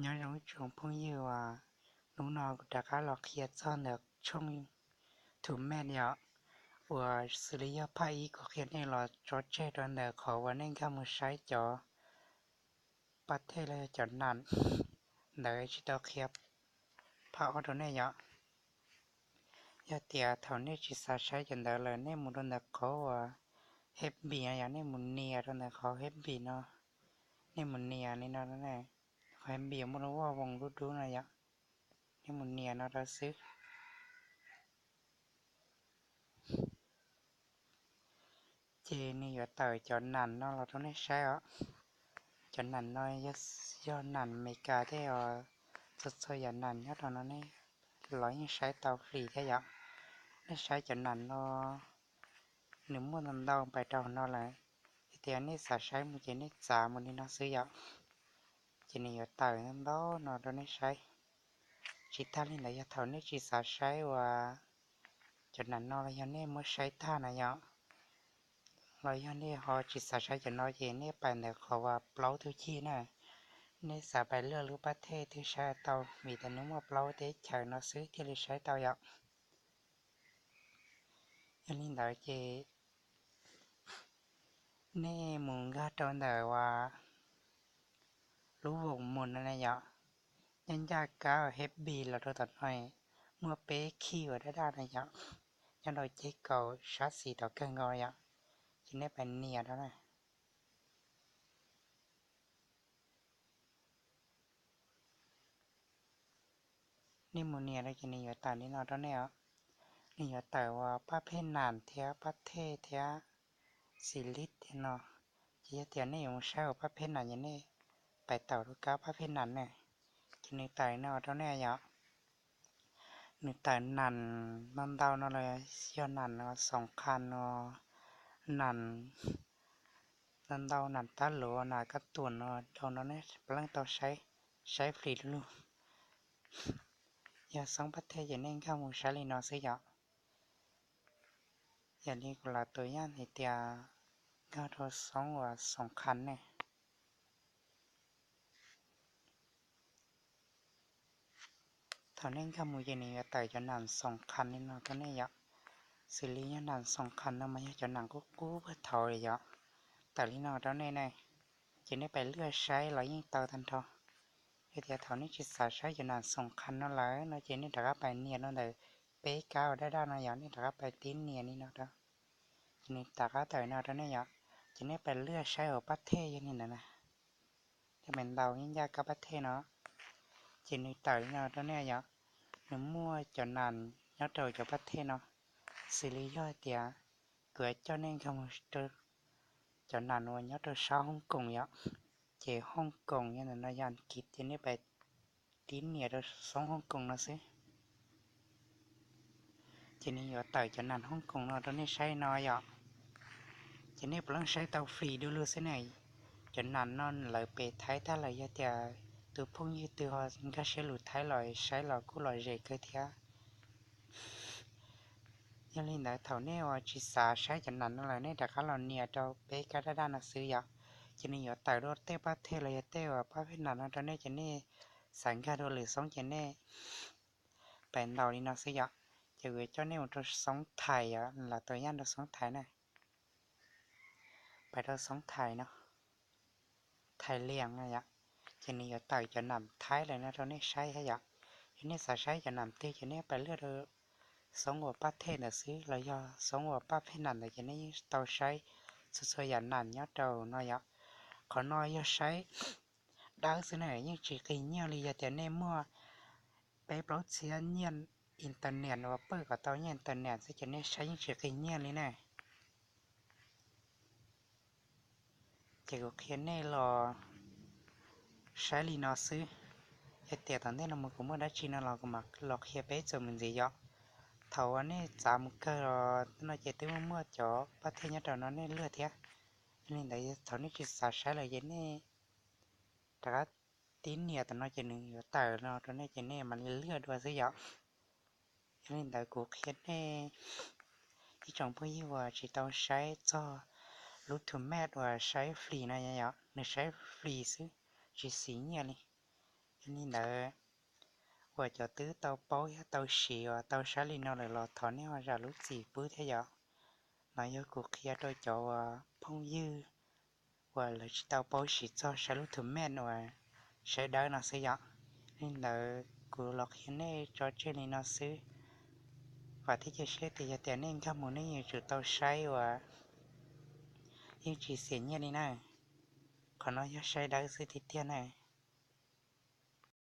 Nyob zoo ib tsoom phooj ywg uas hnub no kuv rov qab los qhia txog ntawm tshooj Tus Mej yom, uas xws li yog phaj ib kuv qhia nej los tso tseg rau ntawm qhov uas nej nkag mus saib cov pab thej los yog cov nam ntawd, tsis tau qhia phaj ob rau nej yom. Yog tias thaum nej tsis xav saib cov ntawd lawm nej mus rau ntawm qhov uas Hepbi no yom, nej mus nias rau ntawm qhov Hepbi no, nej mus nias li no, qhov Hepbi muaj lub voj voos dub dub no yom, nej mus nias no rau xwb. Ces nws yuav tawm cov nam no los rau nej saib os. Cov nam no yog nam Amelikas tej os, txhua txhua yam nam nyob rau no nej los yeej saib tau free thiab yom. Nej saib cov nam no nws muaj ntau ntau pais rau hauv no lawm, yog tias nej xav saib mus ces nej txav mus li no xwb yom. Ces nws yuav tawm ntau no rau nej saib. Tsis tag li ntawd yog thaum nej tsis xav saib uas cov nam no los yog nej muab saib tag na yom, los yog nej ho tsis xav saib cov no ces nej pais ntawm qhov uas plaub tug chij na, nej xav pais luaj lub pab thej twg saib tau, vim tias nws muaj plaub teb chaws no xwb thiaj li saib tau yom. Yog li ntawd ces nej mus nkag rau ntawm uas lub voos mus no na yom, nyob ncaj kab Hepbi los rau tom no, muaj peb khij uas daj daj na yom, nyob rau ceg kaum sab xis tom kawg nkaus yom, ces nej pais nias rau na. Nej mus nias rau ces nws yuav tawm li no rau nej os. Nws yuav tawm uas pab phej nam thiab pab thej thiab xis lib thiab no. Ces yog tias nej yuav mus saib uas pab phej nam ces nej pais taus rau kab pab phej nam na, ces nws tawm no rau nej yom. Nws tawm nam ntau ntau no los yog nam xoom qhas no, nam ntau ntau, nam tab luv, nam kab tuam no rau no nej puav leej tau saib, saib free lug. Yog xoob pab thej ces nej nkag mus saib li no xwb yom. Yog li kuv lam tus yaj hais tias nkag rau xoob uas xoom qhas ne. Thaum nej nkag mus ces nws yuav tawm cov nam xoom qhas li no rau nej yom. Xws li yog nam xoom qhas no mas yog cov nam qub qub puag thaum li yom. Tawm li no rau nej ne, ces nej pais luaj saib los yeej tau tag nrho. Yog tias thaum nej tsis xav saib cov nam xoom qhas no lawm no ces nej rov qab pais nias rau ntawm peb kab uas daj daj no yom, nej rov qab pais tib nias li no rau, ces nws rov qab tawm no rau nej yom. Ces nej pais luaj saib uas pab thej yog li ntawd na. Tej pais ntaus ib ncaj kab pab thej no, ces nws tawm li no rau nej yom. Nws muaj cov nam nyob rau cov pab thej no, xws li yog tias kuv coj nej nkag mus rau cov nam uas nyob rau sab Hong Kong yom, ces Hong Kong yog ntawm no yog Askiv ces nej pais tib nias rau xoob Hong Kong no xwb. Ces nws yuav tawm cov nam Hong Kong no rau nej saib no yom. Ces nej puav leej saib tau free du lug xwb ne. Cov nam no lawv pes Thaib tag lawm, yog tias tus phooj ywg twg ho nkag siab lus Thaib los saib los kuj lom zem kawg thiab. Yog li ntawd thaum nej uas tsis xav saib cov nam no lawm nej rov qab los nias rau peb kab daj daj no xwb yom. Ces nws yuav tawm dua tej pab thej los yog tej uas pab phej nam no rau nej, ces nej xav nkag dua lwm xoob ces nej pais ntaus li no xwb yom. Ces kuv coj nej mus rau xoob Thais yom, los tus yaj rau xoob Thais na. Pais rau xoob Thais no, Thais Lias no yom, ces nws yuav tawm cov nam Thaib lawm no rau nej saib thiab yom. Yog nej xav saib cov nam twg ces nej pais luaj rau xoob uas pab thej ntawd xwb los yog xoob uas pab phej nam ntawd ces nej yeej tau saib txhua txhua yam nam nyob rau no yom. Qhov no yog saib dawb xwb na, yeej tsis qis nyiaj li. Yog tias nej muaj peb plaub txhiab nyiaj internet uas pawj kom tau nyiaj internet xwb ces nej saib yeej tsis qis nyiaj li na. Ces kuv qhia nej los saib li no xwb. Yog tias tom ntej no mus kuv muaj dab tsi no los kuv mam los qhia peb txuas mus ntxiv yom. Thaum uas nej txav mus kawg los no ces twb muaj muaj cov pab thej nyob rau no nej luaj thiab. Yog li ntawd thaum nej tsis xav saib lawm ces nej rov qab tib nias tam no ces nws yuav tawm no rau nej ces nej mam li luaj dua xwb yom. Yog li ntawd kuv qhia nej ib tsoom phooj ywg uas tsis tau saib txog lub Tus Mej uas saib free no yom, nws saib free xwb, tsis siv nyiaj li. Yog li ntawd, uas cov twb tau paub thiab tau siv uas tau saib li no lawm los thov nej ho zam lub txim pub thiab yom. No yog kuv qhia rau cov uas phooj ywg uas lawv tsis tau paub siv txog saib lub tus mej uas sawv dawb no xwb yom. Li ntawd kuv los qhia nej tso tseg li no xwb, vam thiab cia siab tias yog tias nej nkag mus nej yuav tsum tau saib uas yeej tsis xiam nyiaj li na. Qhov no yog saib dawb xwb tiag tiag na.